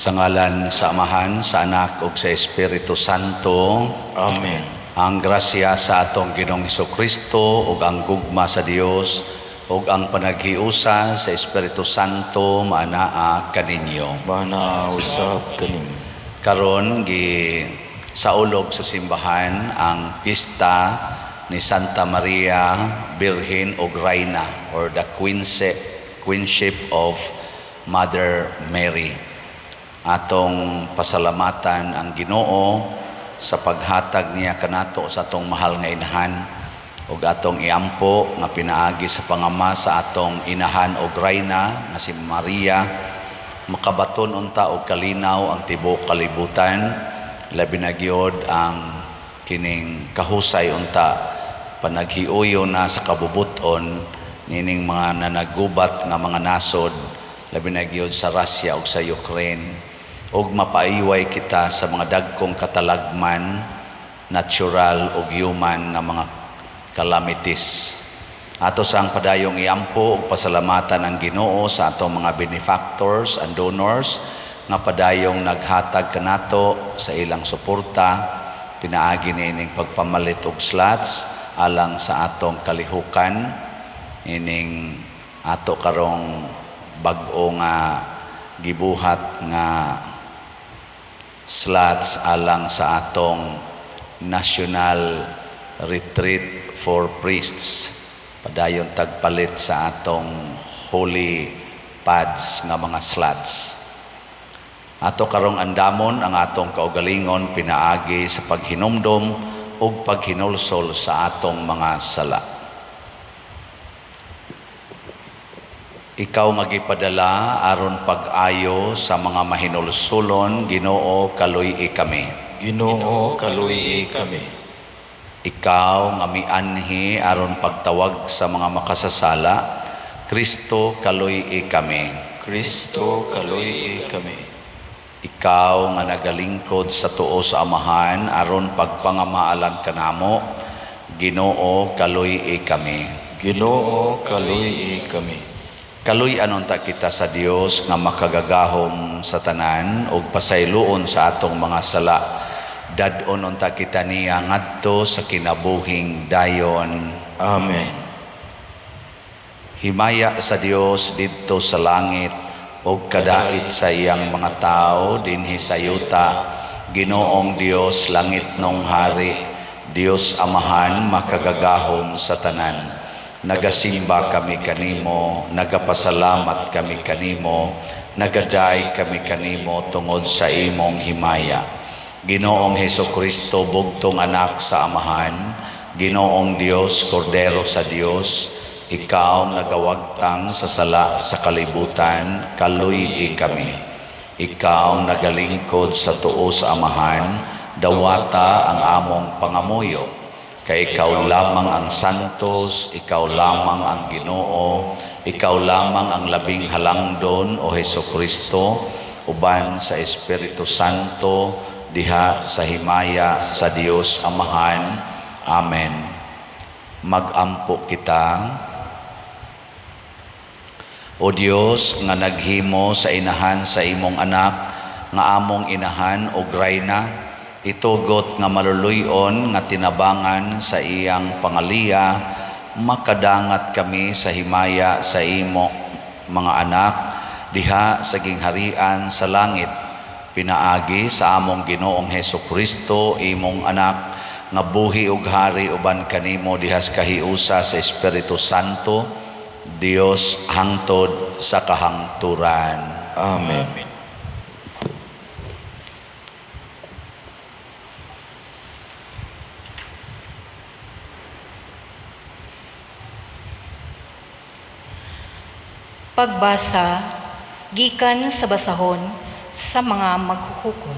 Sa ngalan sa Amahan, sa Anak ug sa Espiritu Santo. Amen. Ang grasya sa atong Ginoong Kristo ug ang gugma sa Dios ug ang panaghiusa sa Espiritu Santo maanaa kaninyo. Maanaa usab kaninyo. Karon gi saulog sa simbahan ang pista ni Santa Maria Birhen ug Reyna, or the Queenship of Mother Mary. Atong pasalamatan ang Ginoo sa paghatag niya kanato sa atong mahal nga inahan, ug atong iampo nga pinaagi sa pangama sa atong inahan og reyna nga si Maria, makabaton unta og kalinaw ang tibuok kalibutan, labi na gyud ang kining kahusay unta panaghiuyo na sa kabubuton nining mga nanagubat nga mga nasod, labi na gyud sa Russia ug sa Ukraine, ug mapaiway kita sa mga dagkong katalagman, natural ug human nga mga calamities. Ato sang padayong iampo ug pasalamatan ang Ginoo sa atong mga benefactors and donors nga padayong naghatag kanato sa ilang suporta pinaagi niining pagpamalit og slots alang sa atong kalihukan ining ato karong bag-o nga gibuhat nga slots alang sa atong National Retreat for Priests. Padayon tagpalit sa atong holy pads nga mga slots. Ato karong andamon ang atong kaugalingon pinaagi sa paghinumdom ug paghinulsol sa atong mga sala. Ikaw nga gipadala aron pag-ayo sa mga mahinulsulon, Ginoo, kaluy-i kami. Ginoo, kaluy-i kami. Ikaw nga mianhi aron pagtawag sa mga makasasala, Kristo, kaluy-i kami. Kristo, kaluy-i kami. Ikaw nga nagalingkod sa tuo sa Amahan aron pagpangamaalang kanamo, Ginoo, kaluy-i kami. Ginoo, kaluy-i kami. Kaluy-an unta kita sa Dios nga makagagahom sa tanan ug pasayloon sa atong mga sala. Dad-on unta kita niya ngadto sa kinabuhing dayon. Amen. Himaya sa Dios didto sa langit ug kadait sa iyang mga tawo dinhi sa yuta. Ginoong Dios, langit nong hari, Dios Amahan makagagahom sa tanan. Nagasimba kami kanimo, nagapasalamat kami kanimo, nagaday kami kanimo tungod sa imong himaya. Ginoong Hesus Kristo, bugtong anak sa Amahan, Ginoong Dios, Kordero sa Dios, ikaw nagawagtang sa sala sa kalibutan, kaluy-i kami. Ikaw nagalingkod sa tuo sa Amahan, dawata ang among pangamuyo. Kay ikaw lamang ang santos, ikaw lamang ang Ginoo, ikaw lamang ang labing halangdon, o Hesus Kristo, uban sa Espiritu Santo, diha sa himaya sa Dios Amahan. Amen. Magampo kita. O Dios nga naghimo sa inahan sa imong anak, nga among inahan og rayna, itugot nga maluluyon nga tinabangan sa iyang pangaliya, makadangat kami sa himaya sa imo mga anak diha sa gingharian sa langit, pinaagi sa among Ginoong Hesus Kristo, imong anak, nga buhi ug hari uban kanimo diha sa kahiusa sa Espiritu Santo, Dios hangtod sa kahangturan. Amen. Pagbasa gikan sa basahon sa mga maghuhukom.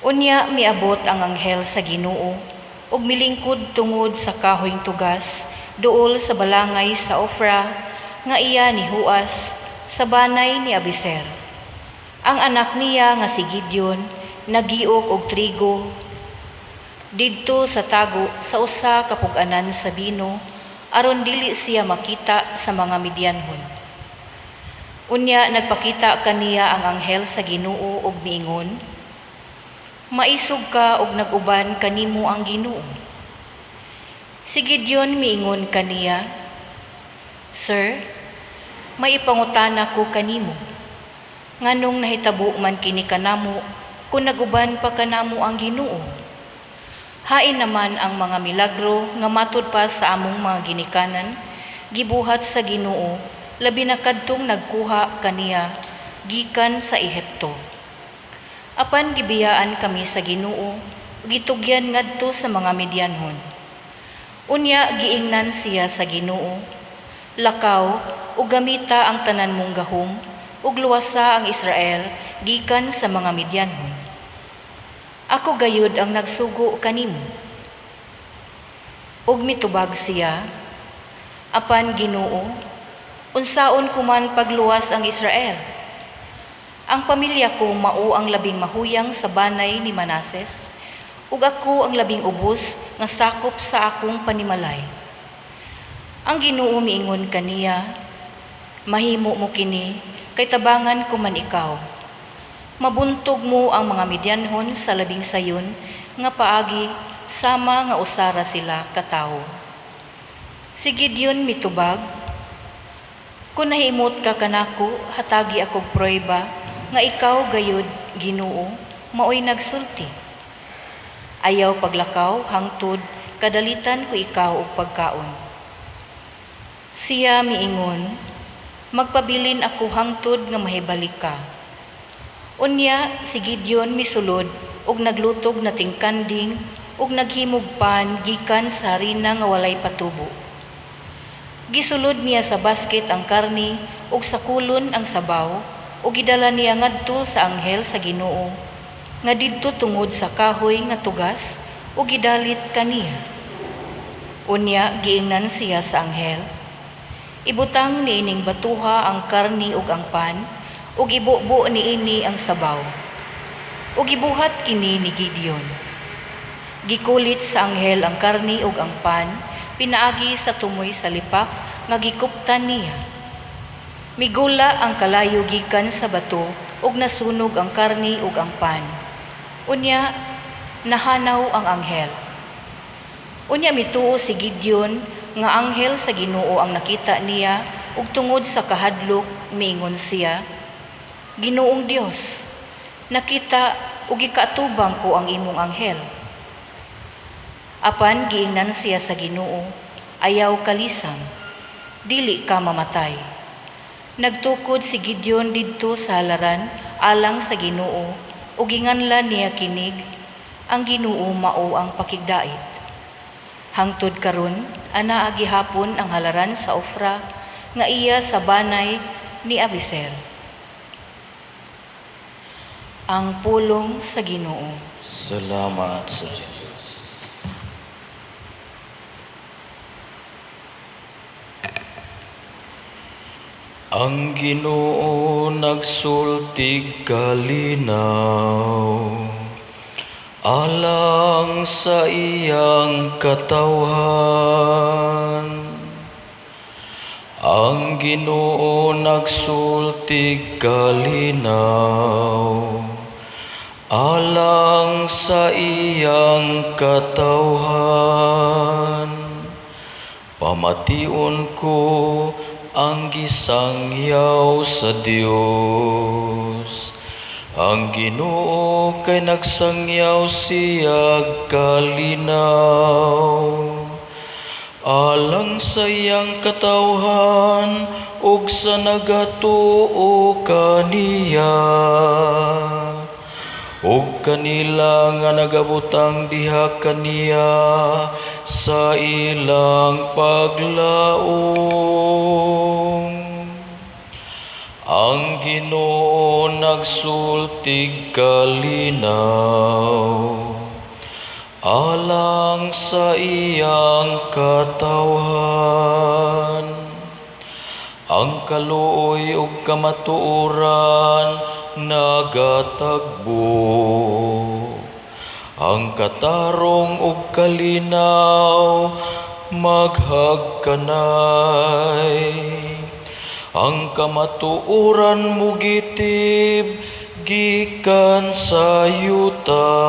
Unya miabot ang anghel sa Ginoo ug milingkod tungod sa kahoyng tugas duol sa balangay sa Ofra nga iya ni Huas sa banay ni Abiser. Ang anak niya nga si Gideon nagiok og trigo didto sa tago sa usa ka pug-anan sa bino, aron dili siya makita sa mga Midianhon. Unya nagpakita kaniya ang anghel sa Ginoo og miingon, "Maisog ka og nag-uban kanimo ang Ginoo." Si Gideon miingon kaniya, "Sir, may ipangutana ko kanimo. Nganong nahitabo man kini kanamo kung nag-uban pa kanamo ang Ginoo? Hain naman ang mga milagro nga matud pa sa among mga ginikanan gibuhat sa Ginoo, labi na kadtong nagkuha kaniya gikan sa Ehipto. Apan gibiyaan kami sa Ginoo ug gitugyan ngadto sa mga Midianhon." Unya giingnan siya sa Ginoo, "Lakaw ug gamita ang tanan mong gahom ug luwasa ang Israel gikan sa mga Midianhon. Ako gayud ang nagsugo kanimo." Ug mitubag siya, "Apan Ginoo, unsaon ko man pagluwas ang Israel? Ang pamilya ko mao ang labing mahuyang sa banay ni Manases, ug ako ang labing ubos nga sakop sa akong panimalay." Ang Ginoo miingon kaniya, "Mahimo mo kini, kay tabangan ko man ikaw. Mabuntog mo ang mga Midianhon sa labing sayon nga paagi, sama nga usa ra sila ka tawo." Si Gideon mitubag, "Kung nahimot ka kanako, hatagi akog pruweba nga ikaw gayud, Ginoo, maoy nagsulti. Ayaw paglakaw hangtod kadalitan ko ikaw og pagkaon." Siya miingon, "Magpabilin ako hangtod nga mahibalik ka." Unya si Gideon misulod og naglutog nating kanding ug naghimog pan gikan sa harina nga walay patubo. Gisulod niya sa basket ang karni ug sa kulon ang sabaw ug gidala niya ngadto sa anghel sa Ginoo nga didto tungod sa kahoy nga tugas ug gidalit kaniya. Unya giingnan siya sa anghel, "Ibutang niining batuha ang karni ug ang pan ug ibubo niini ang sabaw." Ug gibuhat kini ni Gideon. Gikulit sa anghel ang karni ug ang pan pinaagi sa tumoy sa lipak nga gikuptan niya. Migula ang kalayo gikan sa bato ug nasunog ang karni ug ang pan. Unya nahanaw ang anghel. Unya mituo si Gideon nga anghel sa Ginoo ang nakita niya ug tungod sa kahadlok miingon siya, "Ginoong Dios, nakita ug gikaatubang ko ang imong anghel." Apan giingnan siya sa Ginoo, "Ayaw kalisang, dili ka mamatay." Nagtukod si Gideon didto sa halaran alang sa Ginoo ug ginganlan niya kinig, "Ang Ginoo mao ang pakigdait." Hangtod karon anaa gihapon ang halaran sa Ofra nga iya sa banay ni Abiezer. Ang pulong sa Ginoo. Salamat sa Diyos. Ang Ginoo nagsultig kalinaw alang sa iyang katawhan. Ang Ginoo nagsultig kalinaw alang sa iyang katawhan. Pamation ko ang gisangyaw sa Dios. Ang Ginoo kay nagsangyaw siya kalinaw alang sa iyang katawhan ug sa nagatuo kaniya ug kanila nga nagabutang diha kaniya sa ilang paglaom. Ang Ginoo nagsultig kalinaw alang sa iyang katawhan. Ang kaluoy ug kamatuoran nagatagbo. Ang katarong ug kalinaw maghagkanay. Ang kamatuoran mugitib gikan sa yuta,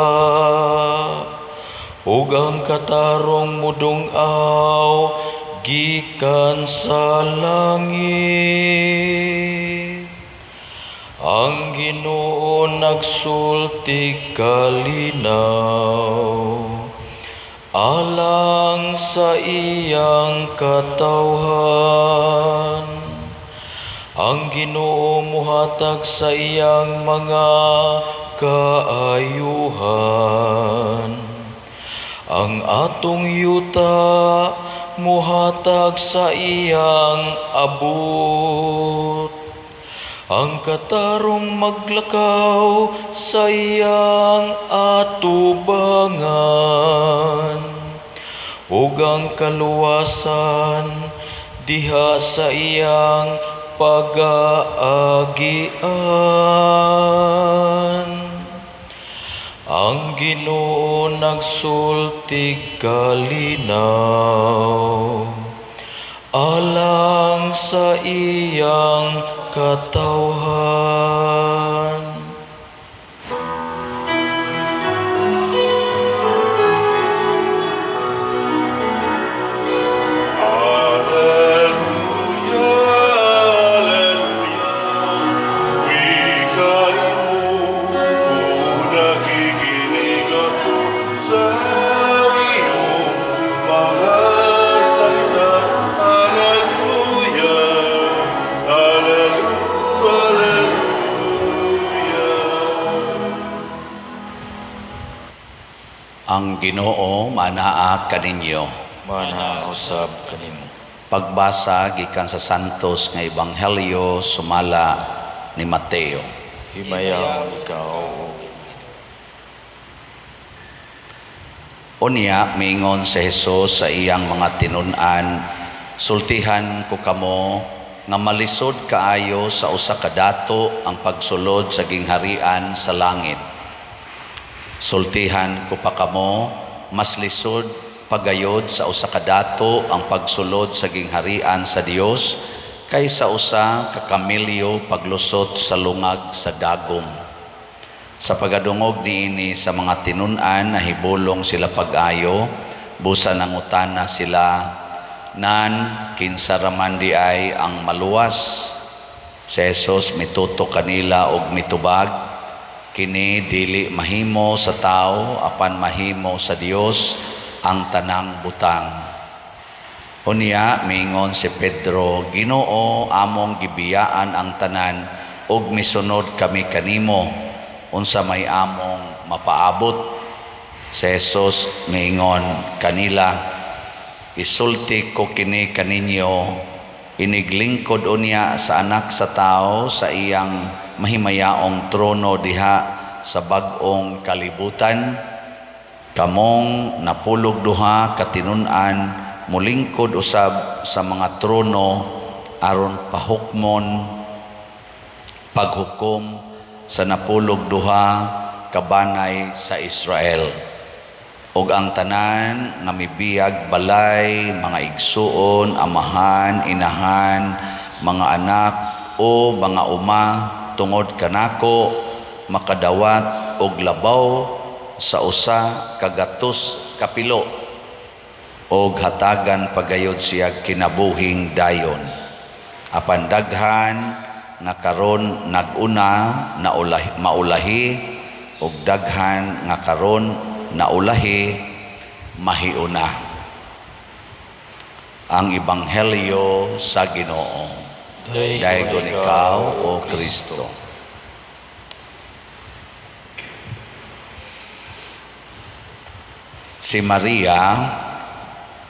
ug ang katarong mudung-aw gikan sa langit. Ang Ginoo nagsulti kalinaw alang sa iyang katawhan. Ang Ginoo muhatag sa iyang mga kaayuhan. Ang atong yuta muhatag sa iyang abot. Ang katarong maglakaw sa iyang atubangan, ug ang kaluwasan diha sa iyang pagaagian. Ang Ginoo nagsulti kalinaw alang sa iyang katawhan. Alleluia, Alleluia, wikain mo, o nakikinig ako sa iyong mga salita. Alleluia, Alleluia, Alleluia. Ang Ginoo manaa kaninyo. Mana usab kanimo. Pagbasa gikan sa Santos nga Ebanghelyo sumala ni Mateo. Himayaon ikaw, O Ginoo. Unya miingon si Jesus sa iyang mga tinun-an, sultihan ko kamo nga malisod kaayo sa usa ka dato ang pagsulod sa gingharian sa langit. Sultihan ko pa kamo, mas lisod pagayod sa usa ka dato ang pagsulod sa gingharian sa Dios kaysa usa ka kamelyo paglusot sa lungag sa dagom. Sa pagadungog niini sa mga tinun-an, nahibulong sila pag-ayo, busa nangutana sila, nan kinsa raman di ay ang maluwas. Si Jesus mituto kanila og mitubag, kini dili mahimo sa tao apan mahimo sa Dios ang tanang butang. Unya miingon si Pedro, Ginoo, among gibiyaan ang tanan ug misunod kami kanimo, unsa may among mapaabot? Si Jesus miingon kanila, isulti ko kini kaninyo, iniglingkod unya sa anak sa tao sa iyang mahimayaong trono diha sa bag-ong kalibutan. Kamong 12 ka tinun-an mulingkod usab sa mga trono aron pahukmon paghukom sa 12 ka banay sa Israel. Og ang tanan nga mibiyag balay, mga igsuon, amahan, inahan, mga anak o mga uma tungod kanako makadawat og labaw sa 100 kapilo og hatagan pagayod siya kinabuhing dayon. Apan daghan nga karon naguna na maulahi og daghan nga karon naulahi mahiuna. Ang Ebanghelyo sa Ginoo. Daygon ikaw, O Kristo. Si Maria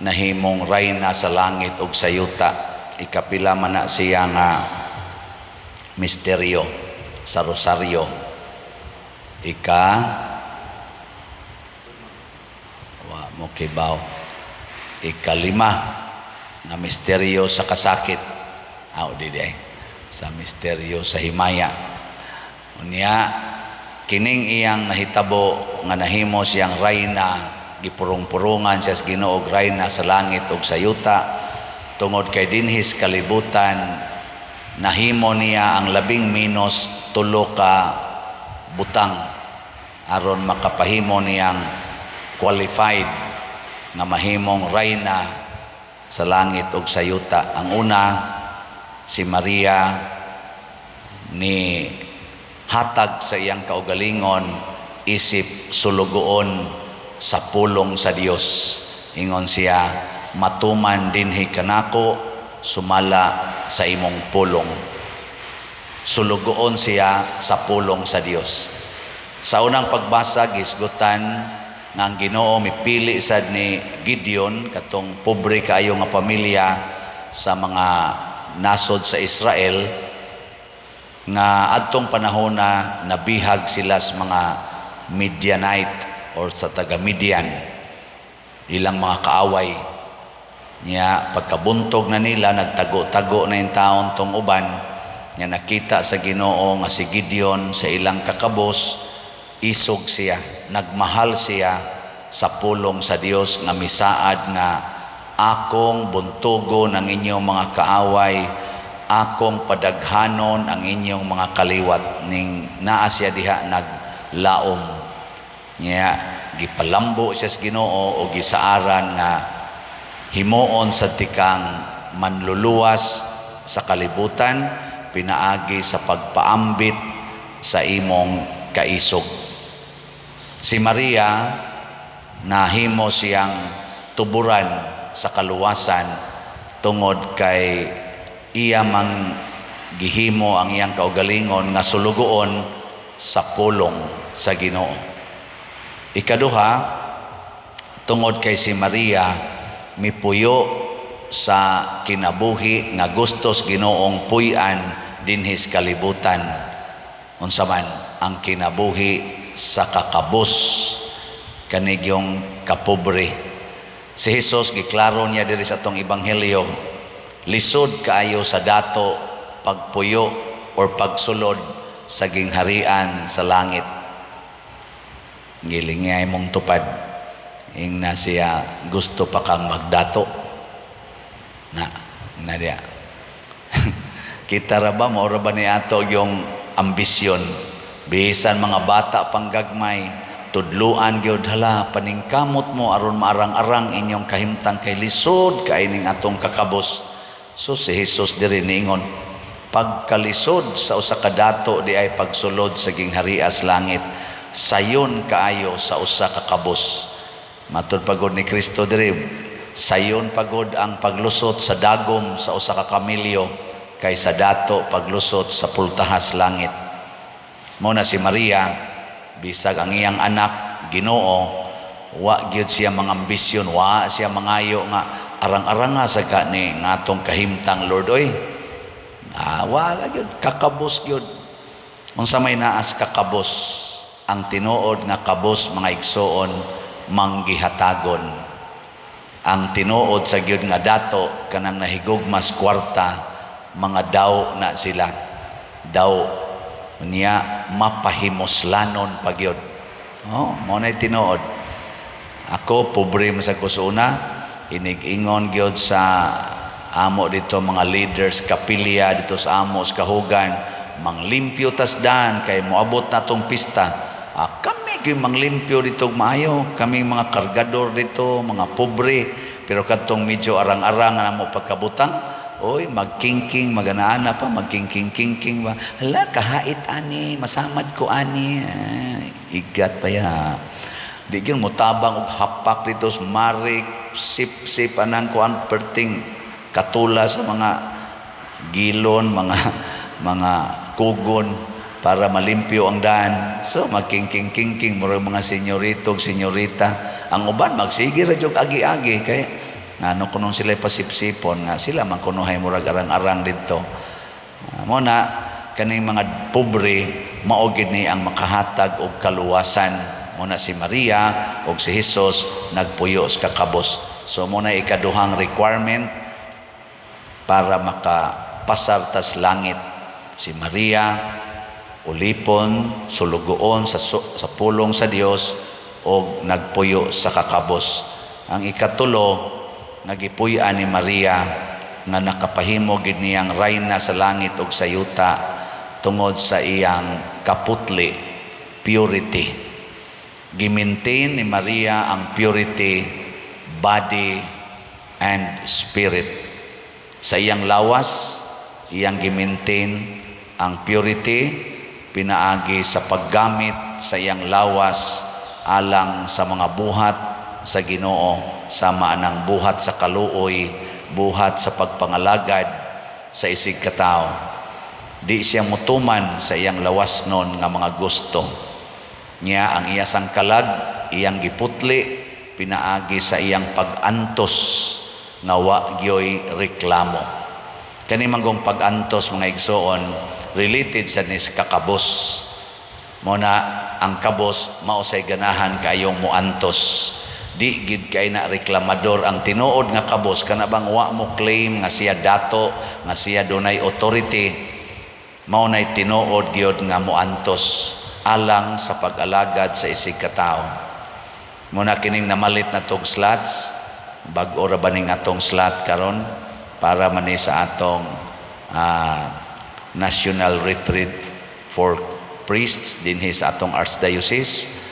nahimong rayna sa langit ug sa yuta. Ikapila man na siya nga misteryo sa rosaryo. Ika wa mo kibaw. Ikalima nga misteryo sa kasakit. Aw di di sa misteryo sa himaya. Unya kining iyang nahitabo nga nahimo siyang rayna, gipurong-purungan siya sa Ginoo og rayna sa langit ug sa yuta tungod kay dinhis kalibutan Nahimo niya ang labing menos tulo ka butang aron makapahimo niyang qualified nga mahimong rayna sa langit ug sa yuta. Ang una, si Maria ni hatag sa iyang kaugalingon isip sulugoon sa pulong sa Dios. Ingon siya, "Matuman dinhi kanako sumala sa imong pulong." Sulugoon siya sa pulong sa Dios. Sa unang pagbasa, gisgutan nga ang Ginoo mipili sad ni Gideon, katong pobre kaayo nga pamilya sa mga nasod sa Israel, nga adtong panahon na nabihag sila sa mga Midianite or sa taga Midian, ilang mga kaaway niya. Pagkabuntog na nila, nagtago-tago na yung taon tong uban nga nakita sa Ginoo nga si Gideon sa ilang kakabos, isog siya, nagmahal siya sa pulong sa Dios nga misaad nga akong buntugon ang inyong mga kaaway, akong padaghanon ang inyong mga kaliwat. Ning naa siya diha, naglaom niya, gipalambo siya sa Ginoo o gisaaran nga himuon sa tikang manluluwas sa kalibutan pinaagi sa pagpaambit sa imong kaisog. Si Maria, nahimo siyang tuburan sa kaluwasan tungod kay iya mang gihimo ang iyang kaugalingon nga sulugoon sa pulong sa Ginoo. Ikaduha, tungod kay si Maria mipuyo sa kinabuhi nga gustos Ginoong puy-an dinhi sa kalibutan. Unsa man ang kinabuhi sa kakabos, kanigyong kapobre. Si Jesus, giklaro niya diri sa atong ebanghelyo, lisod kaayo sa dato pagpuyo or pagsulod sa gingharian sa langit. Gilingay mong tupad. Ingna siya, "Gusto pa kang magdato?" Na, na diya. Kita ra ba, mao ra ba ni ato yung ambisyon? Bisan mga bata pang gagmay, tudluan gyud, "Hala, paningkamot mo aron maarang-arang inyong kahimtang kay lisod kay ning atong kakabos." So si Jesus diri niingon, pagkalisod sa usa ka dato di ay pagsulod sa gingharias langit, sayon kaayo sa usa ka kabos. Matud pagod ni Kristo diri, sayon pagod ang paglusot sa dagom sa usa ka kamilyo kaysa dato paglusot sa pultahas langit. Mo na si Maria, bisag ang iyang anak Ginoo, wa gyud siya mga ambisyon, wa siya mangayo nga arang-aranga sa ka ni nga atong kahimtang, Lord, oy. Ah, wala gyud, kakabos gyud. Unsa may naas kakabos? Ang tinuod nga kabos, mga igsoon, manggihatagon. Ang tinuod sa gyud nga dato, kanang nahigugmas kwarta, mga daw na sila. Daw niya mapahimuslanon pa gyud. Oh, mo na tinuod. Ako, pobre man sa kusuna, inig-ingon gyud sa amo dito mga leaders kapilya dito sa amo sa kahugan, "Manglimpyo tas dan kay moabot na tong pista." Ah, kami gyud manglimpyo dito maayo, kami mga kargador dito, mga pobre, pero kadtong medyo arang-arang na mo pagkabutang, oy, magkingking, maganaana pa, magkingking-kingking ba. "Hala, kahait ani, masamad ko ani." Ay, igat pa ya. Di gyud motabang og hapak dito sa marik, sip-sip anang kuan perting katula sa mga gilon, mga kugon para malimpyo ang daan. So magkingking-kingking murag mga senyorito ug senyorita. Ang uban magsige ra jud agi-agi kay ngano kuno sila pasipsipon nga sila man kunohay murag arang-arang didto. Mo na kaning mga pobre, mao gid ni ang makahatag og kaluwasan. Mo na si Maria ug si Jesus nagpuyo sa kakabos. So mo na ikaduhang requirement para makapasar tas langit. Si Maria, ulipon, sulugoon sa pulong sa Dios og nagpuyo sa kakabos. Ang ikatulo, nagipuy-an ni Maria nga nakapahimo gid niyang rayna sa langit ug sa yuta tungod sa iyang kaputli, purity. Gi-maintain ni Maria ang purity, body and spirit. Sa iyang lawas, iyang gi-maintain ang purity pinaagi sa paggamit sa iyang lawas alang sa mga buhat sa Ginoo, sama anang buhat sa kaluoy, buhat sa pagpangalagad sa isig katawo. Di siya mutuman sa iyang lawas nun nga mga gusto. Niya ang iya sang kalag, iyang giputli pinaagi sa iyang pag-antos nga wa gyoy reklamo. Kani manggong pag-antos, mga igsoon, related sa nis kakabos. Mo na ang kabos mao say ganahan kayong muantos. Di gid kay na reklamador ang tinuod nga kabos, kana bang wa mo claim nga siya dato, nga siya dunay authority, mao nay tinuod gyud nga muantos alang sa pag-alagad sa isig katawo. Mo na kining namalit na tog slots, bag-o ra ba ning atong slot karon para man ni sa atong National Retreat for Priests dinhi sa atong Archdiocese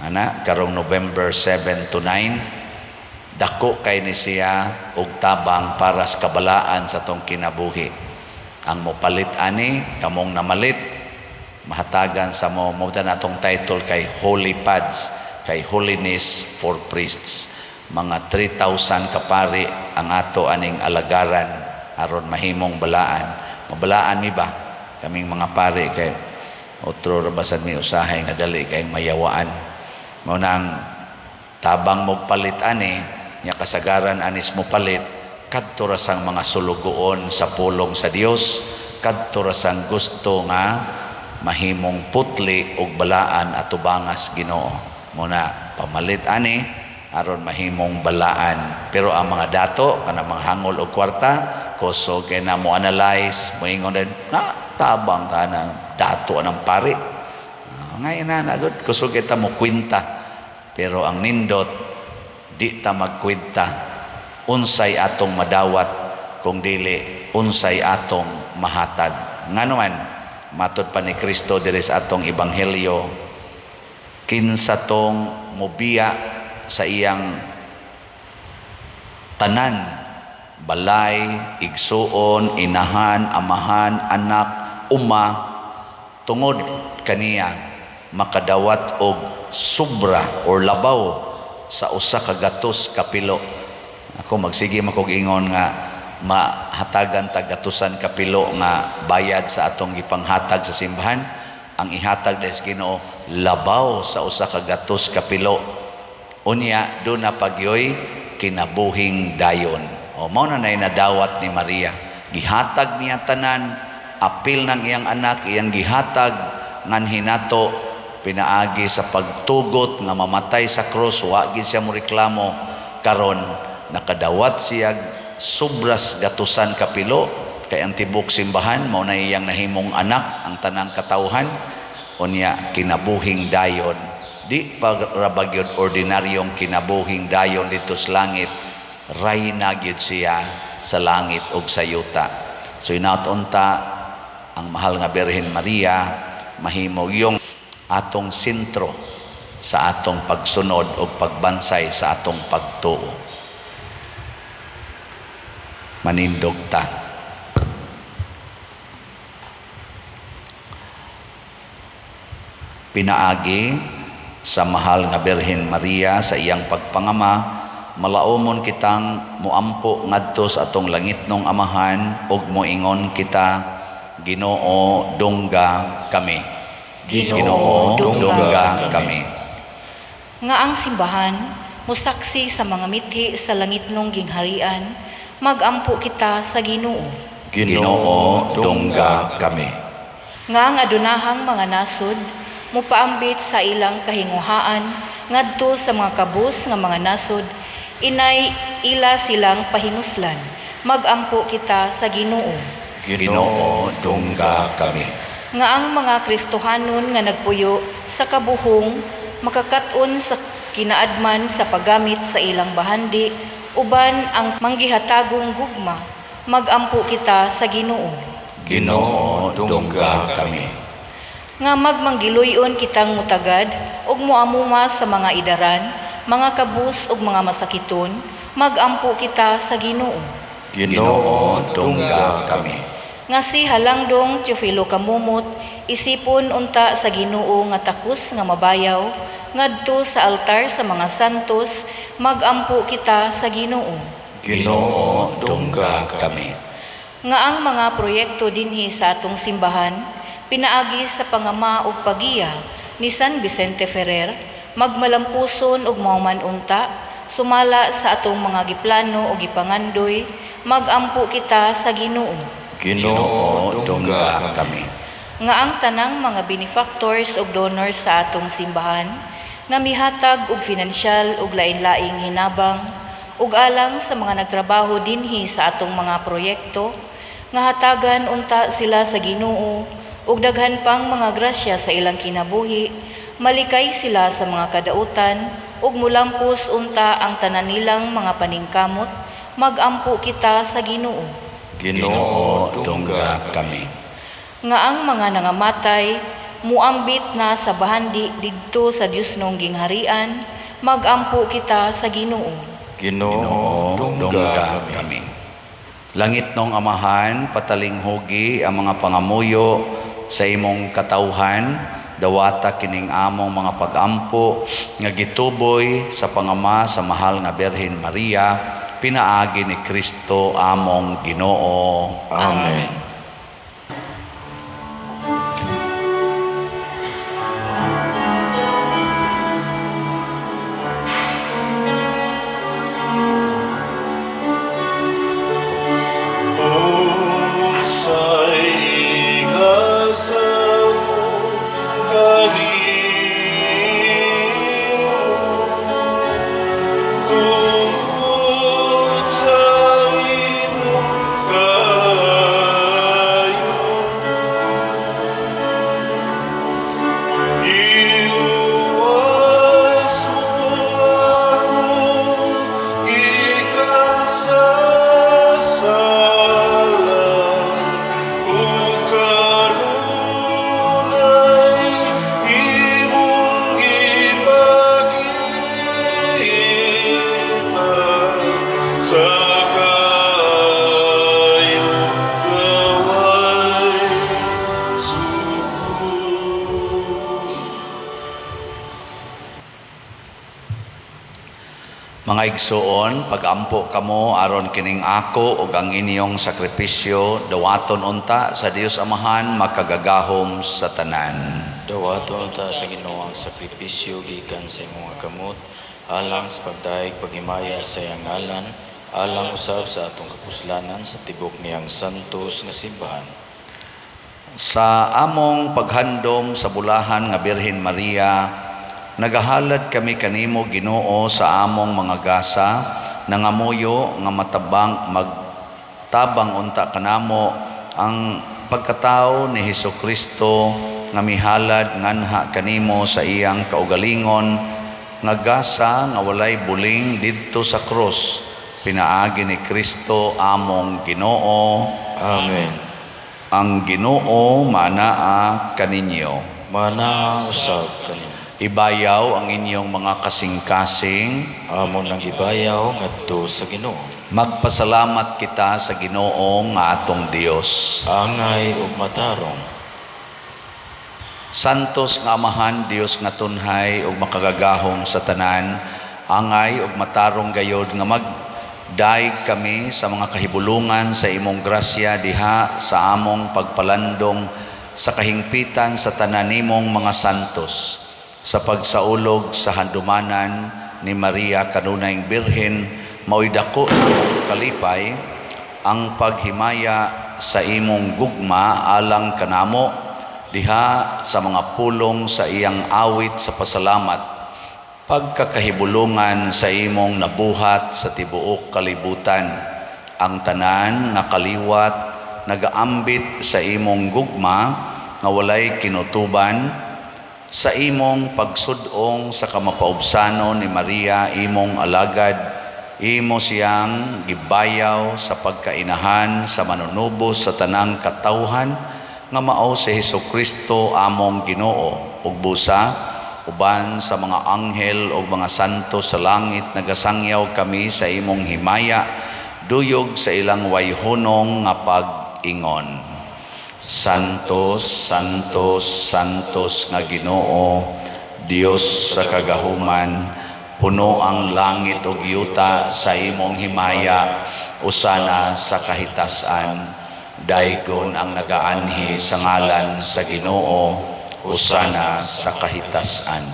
ana karong November 7 to 9. Dako kay ni siya og tabang para sa kabalaan sa atong kinabuhi. Ang mopalit ani, kamong namalit, mahatagan sa mo mo na atong title kay Holy Pads, kay Holiness for Priests. Mga 3,000 kapari ang ato aning alagaran aron mahimong balaan. Mabalaan mi ba kaming mga pare, kay otro ra basad mi usahay nga dali kay mayawaan. Mao nang tabang mo palit ani nya, kasagaran anis mo palit kadto ra sang mga sulugoon sa pulong sa Dios, kadto ra sang gusto nga mahimong putli ug balaan atubangas Ginoo. Mo na pamalit ani aron mahimong balaan. Pero ang mga dato, kanang mga hangol og kwarta, kusog kay na mo analyze, moingon din na tabang ta na dato anang pari. Ngayon na na gud, kusog kita mo kwenta. Pero ang nindot, di ta magkwenta unsay atong madawat kung dili unsay atong mahatag. Ngano man matod pa ni Kristo diri sa atong ebanghelyo, kinsa tong mobiya sa iyang tanan, balay, igsuon, inahan, amahan, anak, uma, tungod kaniya makadawat og sobra or labaw sa 100 kapilo. Ako magsige makog ingon nga mahatagan tag gatusan kapilo nga bayad sa atong gipanghatag sa simbahan. Ang ihatag des Ginoo labaw sa 100 kapilo. Unya do na pagyoy kinabuhing dayon. O mao na nay nadawat ni Maria. Gihatag niya tanan, apil ng iyang anak, iyang gihatag ngan hinato pinaagi sa pagtugot nga mamatay sa krus, wa gid siya moreklamo. Karon nakadawat siya sobras gatusan kapilo, kay ang tibok simbahan mao na iyang nahimong anak ang tanang katawhan. Unya kinabuhing dayon, di pa ra ba gyud ordinaryong kinabuhing dayon dito sa langit, rayna gyud siya sa langit ug sa yuta. So inaot unta ang mahal nga Birhen Maria mahimo yung atong sentro sa atong pagsunod o pagbansay sa atong pagtuo. Manindog ta. Pinaagi sa mahal nga Birhen Maria sa iyang pagpangama, malaumon kitang muampo ngadto sa atong langitnong Amahan ug moingon kita, Ginoo, dungga kami. Ginoo, dungga kami. Nga ang simbahan musaksi sa mga mithi sa langitnong gingharian, magampo kita sa Ginoo. Ginoo, dungga kami. Nga ang adunahang mga nasod mupaambit sa ilang kahinguhaan ngadto sa mga kabus nga mga nasod, inay ila silang pahinguslan, magampo kita sa Ginoo. Ginoo, dungga kami. Nga ang mga Kristohanon nga nagpuyo sa kabuhong makakat-on sa kinaadman sa paggamit sa ilang bahandi uban ang manggihatagong gugma, Magampo kita sa Ginoo. Ginoo, dungga kami. Nga magmanggiluyon kitang mutagad ug moamuma sa mga idaran, mga kabus ug mga masakiton, magampo kita sa Ginoo. Ginoo, dungga kami. Nga si Halangdong Teofilo Camomot isipon unta sa Ginoo nga takos nga mabayaw ngadto sa altar sa mga santos, magampo kita sa Ginoo. Ginoo, dungga kami. Nga ang mga proyekto dinhi sa atong simbahan pinaagi sa pangama ug pagiya ni San Vicente Ferrer magmalampuson ug mahuman unta sumala sa atong mga giplano ug gipangandoy, magampo kita sa Ginoo. Ginoo, dungga kami. Nga ang tanang mga benefactors ug donors sa atong simbahan nga mihatag og finansyal ug lain-laing hinabang ug alang sa mga nagtrabaho dinhi sa atong mga proyekto, nga hatagan unta sila sa Ginoo ug daghan pang mga grasya sa ilang kinabuhi, malikay sila sa mga kadautan ug mulampos unta ang tanan nilang mga paningkamot, magampo kita sa Ginoo. Ginoo, dungga kami. Nga ang mga nangamatay muambit na sa bahandi didto sa Dios nong gingharian, magampo kita sa Ginoo. Ginoo, dungga kami. Kami. Langit nong Amahan, patalinghugi ang mga pangamuyo sa imong katawhan, dawata kining among mga pagampo nga gituboy sa pangama sa mahal nga Birhen Maria, pinaagi ni Kristo among Ginoo. Amen. Unsay igasa ko kanimo tungod sa imong kaayo? Giluwas mo ako gikan sa sala ug kanunay imong gipakita sa kaayo nga way sukod. Mga igsuon, pagampo kamo aron kining ako ug ang inyong sakripisyo dawaton unta sa Dios Amahan makagagahom sa tanan. Dawaton ta sa Ginoo ang sakripisyo gikan sa imong mga kamot alang sa pagdayeg paghimaya sa iyang ngalan, alang usab sa atong kapuslanan sa tibok niyang santos nga simbahan. Sa among paghandom sa bulahan nga Birhen Maria, nagahalad kami kanimo, Ginoo, sa among mga gasa, nangamuyo nga matabang magtabang unta kanamo ang pagkatao ni Hesus Kristo nga mihalad nganha kanimo sa iyang kaugalingon nga gasa nga walay buling didto sa krus, pinaagi ni Kristo among Ginoo. Amen. Ang Ginoo maanaa kaninyo. Manaa usab kanimo. Ibayaw ang inyong mga kasing-kasing. Amon nang gibayaw ngadto sa Ginoo. Magpasalamat kita sa Ginoo nga atong Dios. Angay ug matarong. Santos nga Amahan, Dios nga tunhay ug makagagahom sa tanan, angay ug matarong gayod nga magdaig kami sa mga kahibulungan sa imong grasya diha sa among pagpalandong sa kahingpitan sa tanan nimong mga santos, sa pagsaulog sa handumanan ni Maria kanunayng Birhen, mao'y dako namong kalipay ang paghimaya sa imong gugma alang kanamo diha sa mga pulong sa iyang awit sa pasalamat, pagkakahibulungan sa imong nabuhat sa tibuok kalibutan. Ang tanan nga kaliwat nagaambit sa imong gugma nga walay kinutuban, sa imong pagsudong sa kamapaubsanon ni Maria imong alagad. Imo siyang gibayaw sa pagkainahan sa manunubos sa tanang katawhan nga mao si Hesus Kristo among Ginoo. Ug busa uban sa mga anghel ug mga santo sa langit, nagasangyaw kami sa imong himaya duyog sa ilang wayhunong nga pag-ingon. Santos, Santos, Santos nga Ginoo, Dios sa kagahuman, puno ang langit ug yuta sa imong himaya, usana sa kahitasan. Daygon ang nagaanhi sa ngalan sa Ginoo, usana sa kahitasan.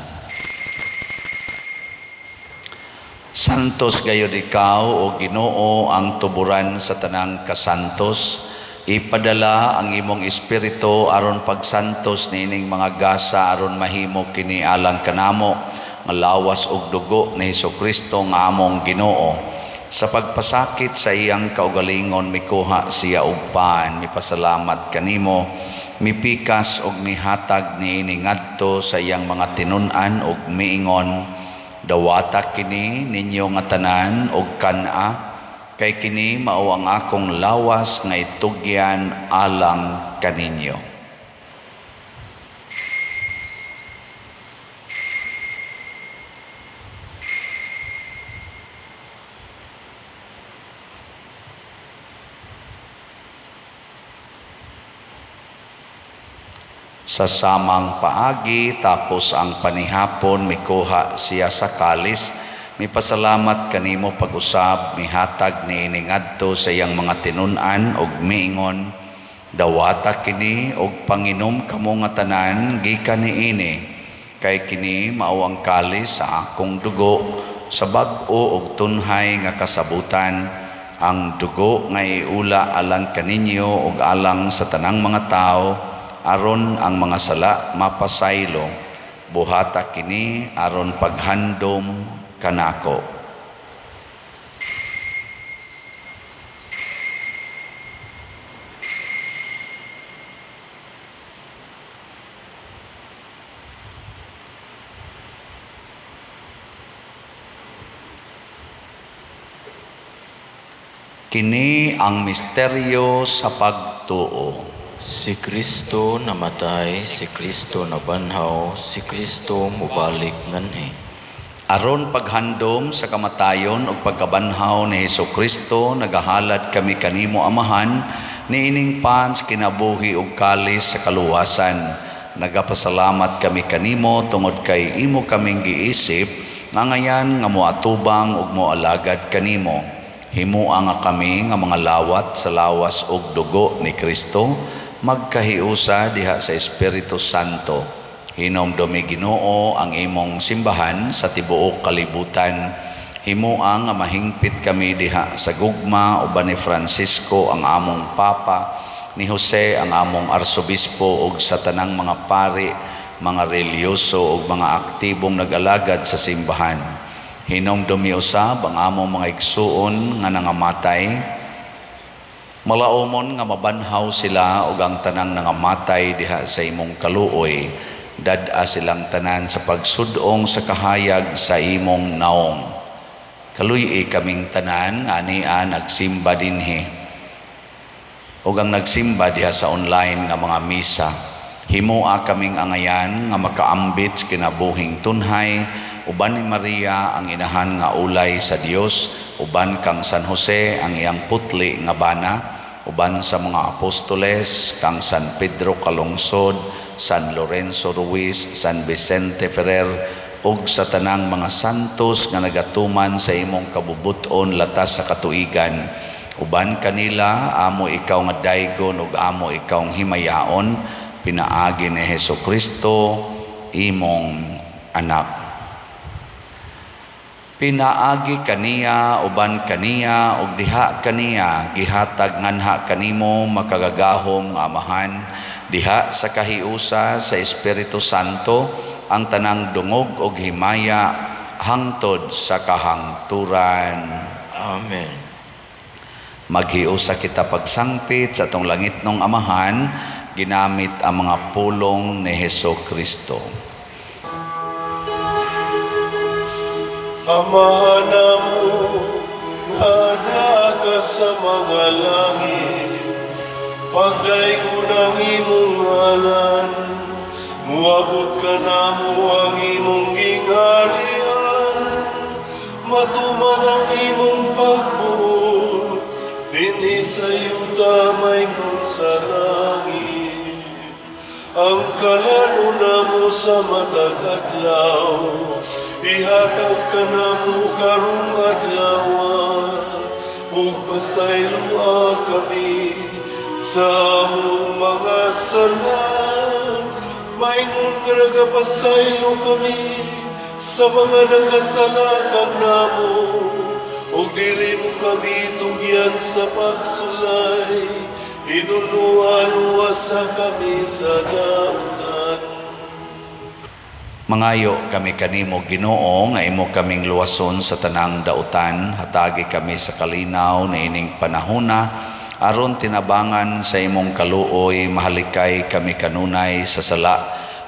Santos gayud ikaw, o Ginoo, ang tuburan sa tanang kasantos. Ipadala ang imong espiritu aron pagsantos niining mga gasa aron mahimo kini alang kanamo nga lawas ug dugo ni Hesukristo nga among Ginoo. Sa pagpasakit sa iyang kaugalingon, mikuha siya og pan, mipasalamat kanimo, mipikas og mihatag niini ngadto sa iyang mga tinun-an og miingon: "Dawata kini ninyo nga tanan og kan-a, kay kini mao ang akong lawas nga itugyan alang kaninyo." Sa samang paagi, tapos ang panihapon, mikuha siya sa kalis, mipasalamat kanimo pag-usab, mihatag niini ngadto sa iyang mga tinun-an og miingon: "Dawata kini og panginom kamo nga tanan gikan niini, kay kini mao ang kalis sa akong dugo sa bag-o og tunhay nga kasabutan, ang dugo nga iula alang kaninyo ug alang sa tanang mga tawo aron ang mga sala mapasaylo. Buhata kini aron paghandom kanako." Kini ang misteryo sa pagtuo. Si Kristo namatay, si Kristo nabanhaw, si Kristo mubalik nganhi. Aron paghandom sa kamatayon ug pagkabanhaw ni Hesukristo, nagahalad kami kanimo, Amahan, niining pan sa kinabuhi ug kalis sa kaluwasan. Nagapasalamat kami kanimo tungod kay imo kaming giisip nga ngayan nga moatubang ug moalagad kanimo. Himoa nga kami nga mga lawat sa lawas ug dugo ni Kristo magkahiusa diha sa Espiritu Santo. Hinomdumi, Ginoo, ang imong simbahan sa tibuok kalibutan. Himoa nga mahingpit kami diha sa gugma uban ni Francisco ang among Papa, ni Jose ang among Arsobispo ug sa tanang mga pari, mga relihiyoso ug mga aktibong nag-alagad sa simbahan. Hinomdumi usab ang among mga igsuon nga nangamatay. Malaumon nga mabanhaw sila ug ang tanang nangamatay diha sa imong kaluoy. Dad-a silang tanan sa pagsudong sa kahayag sa imong naong. Kaluy-i kaming tanan nga ania nagsimba dinhi ug ang nagsimba diha sa online nga mga misa. Himoa kaming angayan nga makaambit sa kinabuhing tunhay uban ni Maria ang inahan nga ulay sa Dios, uban kang San Jose ang iyang putli nga bana, uban sa mga apostoles kang San Pedro Calungsod, San Lorenzo Ruiz, San Vicente Ferrer ug sa tanang mga santos nga nagatuman sa imong kabubuton latas sa katuigan. Uban kanila amo ikaw nga daygon ug amo ikaw nga himayaon pinaagi ni Hesukristo imong anak. Pinaagi kaniya, uban kaniya ug diha kaniya, gihatag nganha kanimo makagagahom nga Amahan diha sa kahiusa sa Espiritu Santo ang tanang dungog ug himaya hangtod sa kahangturan. Amen. Maghiusa kita pagsangpit sa atong langitnong Amahan ginamit ang mga pulong ni Hesukristo. Amahan namo Nga naa ka sa mga langit, pagdaygon ang imong ngalan, muabot kanamo ang imong gingharian, matuman ang imong pagbuot, dinhi sa yuta maingon sa langit. Ang kalanon namo sa matag adlaw, ihatag kanamo karong adlaw, ug pasayloa kami sa among mga sala, maingon nga nagapasaylo kami sa mga nakasala kanamo, ug dili mo kami tugyan sa pagsulay, hinulua luwasa kami sa dautan. Mangayo kami kanimo, Ginoo, nga imo kaming luwason sa tanang dautan. Hatagi kami sa kalinaw niining panahona aron tinabangan sa imong kaluoy mahalikay kami kanunay sa sala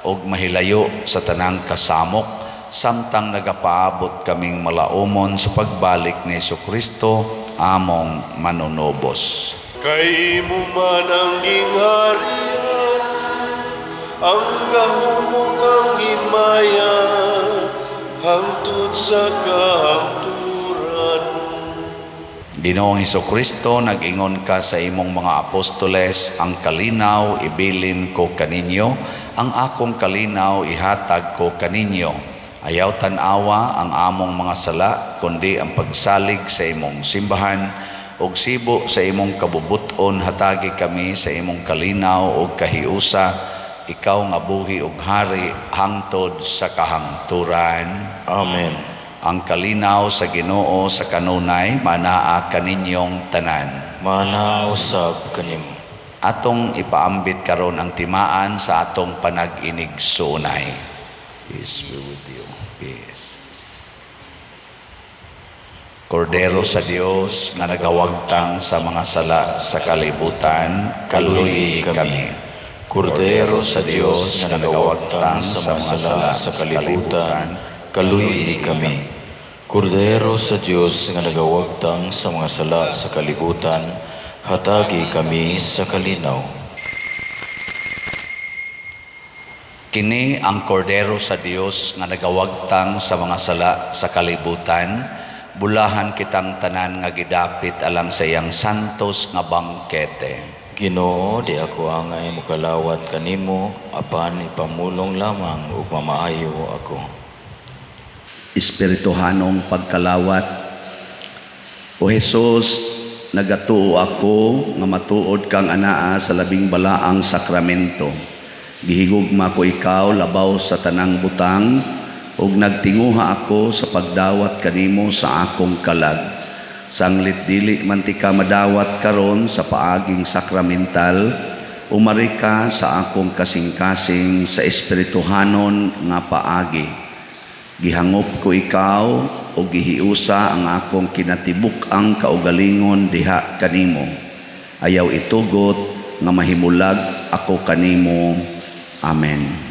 ug mahilayo sa tanang kasamok samtang nagapaabot kaming malaumon sa pagbalik ni Kristo among manunubos. Kay imo man ang gingharian, ang gahom ug ang himaya, hangtod sa kahangturan. Ginoong Kristo, nag-ingon ka sa imong mga apostoles, "Ang kalinaw ibilin ko kaninyo, ang akong kalinaw ihatag ko kaninyo. Ayaw tan-awa ang among mga sala, kundi ang pagsalig sa imong simbahan, ug sibo sa imong kabubuton hatagi kami sa imong kalinaw ug kahiusa, ikaw nga buhi ug hari hangtod sa kahangturan." Amen. Ang kalinaw sa Ginoo sa kanunay manaa kaninyong tanan. Manaa usab kanimo. Atong ipaambit karon ang timaan sa atong panag-inigsuonay. Peace be with you. Peace. Kordero sa Dios nga nagawagtang sa mga sala sa kalibutan, kaluyi kami. Kordero sa Dios nga nagawagtang sa mga sala sa kalibutan, kaluyi kami. Kordero sa Dios nga nagawagtang sa mga sala sa kalibutan, hatagi kami sa kalinaw. Kini ang Kordero sa Dios nga nagawagtang sa mga sala sa kalibutan, bulahan kitang tanan nga gidapit alang sa iyang santos nga bangkete. Ginoo, di ako angay mokalawat kanimo, apan ipamulong lamang ug mamaayo ako. Espirituhanong pagkalawat. O Hesus, nagatuo ako nga matuod kang anaa sa labing balaang sakramento. Gihigugma ko ikaw labaw sa tanang butang ug nagtinguha ako sa pagdawat kanimo sa akong kalag. Sanglit dili man tika madawat karon sa paaging sakramental, umari ka sa akong kasing-kasing sa espirituhanon nga paagi. Gihangop ko ikaw o gihiusa ang akong kinatibuk-ang kaugalingon diha kanimo. Ayaw itugot nga mahimulag ako kanimo. Amen.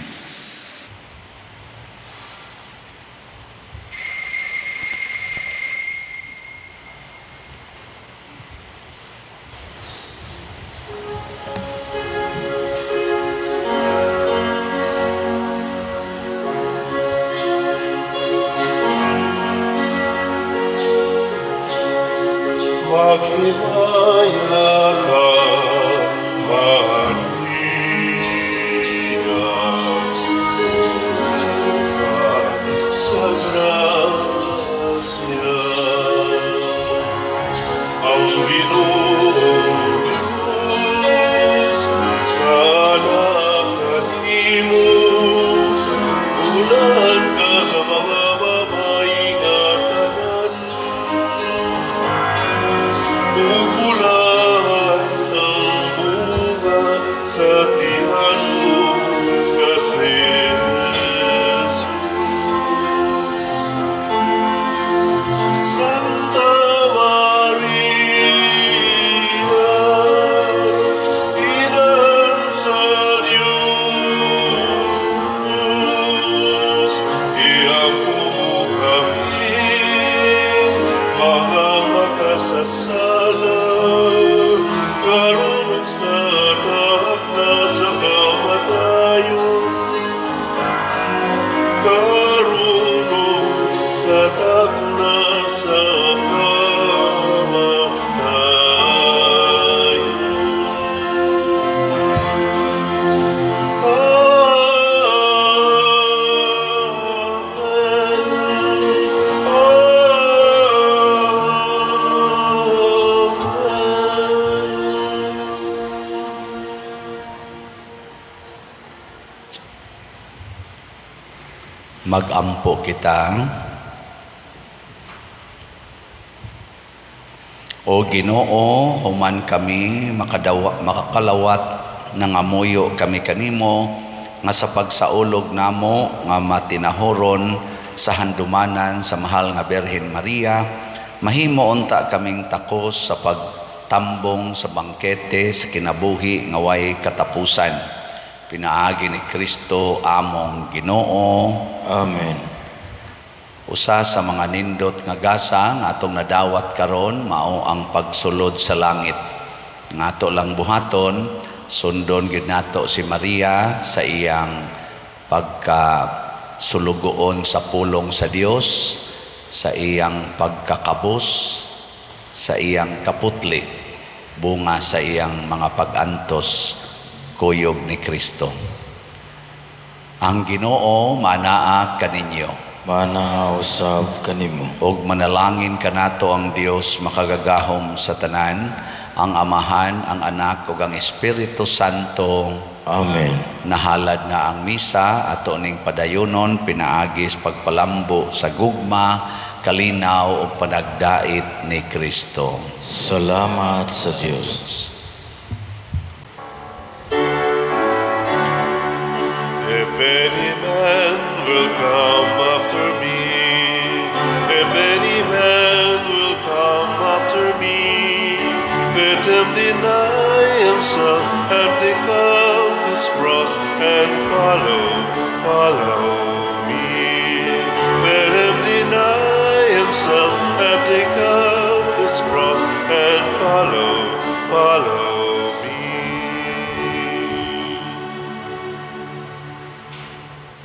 Maghimaya ka, Maria, puno ka sa grasya. Ang Ginoong Diyos, anaa kanimo, bulahan ka sa mga babayi nga tanan, ug bulahan ang bunga sa tiyan mo nga si Jesus. Santa Maria, Ina sa Diyos, iampo mo kami, mga. Magampo kita. O Ginoo, human kami makadawa, makakalawat, nangamuyo kami kanimo nga sa pagsaulog namo nga matinahuron sa handumanan sa mahal nga Birhen Maria, mahimo unta kaming takos sa pagtambong sa bangkete sa kinabuhi nga way katapusan. Pinaagi ni Kristo among Ginoo. Amen. Usa sa mga nindot nga gasa nga atong nadawat karon mao ang pagsulod sa langit. Nga ato lang buhaton, sundon gid nato si Maria sa iyang pagka sulugoon sa pulong sa Dios, sa iyang pagkakabus, sa iyang kaputli, bunga sa iyang mga pag-antos kuyog ni Kristo. Ang Ginoo manaa kaninyo. Manaa usab kanimo. Ug manalangin kanato ang Dios makagagahom sa tanan, ang Amahan, ang Anak ug ang Espiritu Santo. Amen. Nahalad na ang misa, ato ning padayonon pinaagi sa pagpalambo sa gugma, kalinaw ug panagdait ni Kristo. Salamat sa Dios. If any man will come after me, if any man will come after me, let him deny himself and take up his cross and follow, follow me.